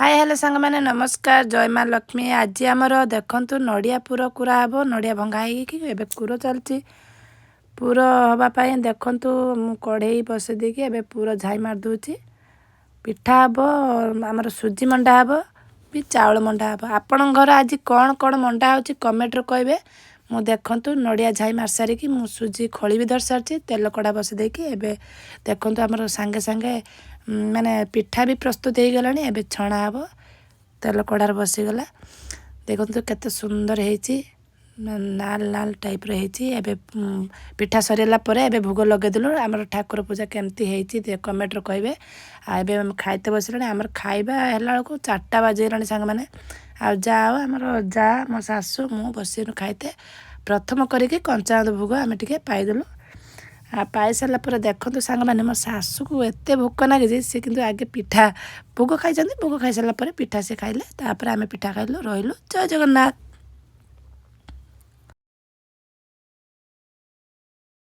ହାଏ, hello ସାଙ୍ଗମାନେ, ନମସ୍କାର, ଜୟ ମା ଲକ୍ଷ୍ମୀ। ଆଜି ଆମର ଦେଖନ୍ତୁ ନଡ଼ିଆ ପୁର କୁରା ହେବ। ନଡ଼ିଆ ଭଙ୍ଗା ହେଇକି ଏବେ ପୁର ଚାଲିଛି। ପୁର ହେବା ପାଇଁ ଦେଖନ୍ତୁ ମୁଁ କଢ଼େଇ ବସେଇ ଦେଇକି ଏବେ ପୁର ଝାଇ ମାରି ଦେଉଛି। ପିଠା ହେବ ଆମର, ସୁଜି ମଣ୍ଡା ହେବ ବି, ଚାଉଳ ମଣ୍ଡା ହେବ। ଆପଣଙ୍କ ଘର ଆଜି କ'ଣ କ'ଣ ମଣ୍ଡା ହେଉଛି, କମେଣ୍ଟରେ କହିବେ। ମୁଁ ଦେଖନ୍ତୁ ନଡ଼ିଆ ଝାଇ ମାରି ସାରିକି ମୁଁ ସୁଜି ଖଳି ବି ଧରି ସାରିଛି। ତେଲ କଡ଼ା ବସେଇ ଦେଇକି ଏବେ ଦେଖନ୍ତୁ ଆମର ସାଙ୍ଗେ ସାଙ୍ଗେ ମାନେ ପିଠା ବି ପ୍ରସ୍ତୁତ ହେଇଗଲାଣି। ଏବେ ଛଣା ହେବ, ତେଲ କଡ଼ାରେ ବସିଗଲା। ଦେଖନ୍ତୁ କେତେ ସୁନ୍ଦର ହେଇଛି, ନାଲ ନାଲ ଟାଇପ୍ର ହେଇଛି। ଏବେ ପିଠା ସରିଗଲା ପରେ ଏବେ ଭୋଗ ଲଗେଇଦେଲୁ। ଆମର ଠାକୁର ପୂଜା କେମିତି ହେଇଛି କମେଣ୍ଟରେ କହିବେ। ଆଉ ଏବେ ଆମେ ଖାଇତେ ବସିଲାଣି। ଆମର ଖାଇବା ହେଲା ବେଳକୁ 4ଟା ବାଜିଗଲାଣି ସାଙ୍ଗମାନେ। ଆଉ ଯାଅ ଆମର ଯା, ମୋ ଶାଶୁ, ମୁଁ ବସିନୁ ଖାଇତେ। ପ୍ରଥମ କରିକି କଞ୍ଚାଆନ୍ତ ଭୋଗ ଆମେ ଟିକେ ପାଇଦେଲୁ। ଆଉ ପାଇସାରିଲା ପରେ ଦେଖନ୍ତୁ ସାଙ୍ଗମାନେ, ମୋ ଶାଶୁକୁ ଏତେ ଭୋକ ଲାଗିଛି, ସେ କିନ୍ତୁ ଆଗେ ପିଠା ଭୋଗ ଖାଇଛନ୍ତି। ଭୋଗ ଖାଇସାରିଲା ପରେ ପିଠା ସେ ଖାଇଲେ, ତାପରେ ଆମେ ପିଠା ଖାଇଲୁ। ରହିଲୁ, ଜୟ ଜଗନ୍ନାଥ।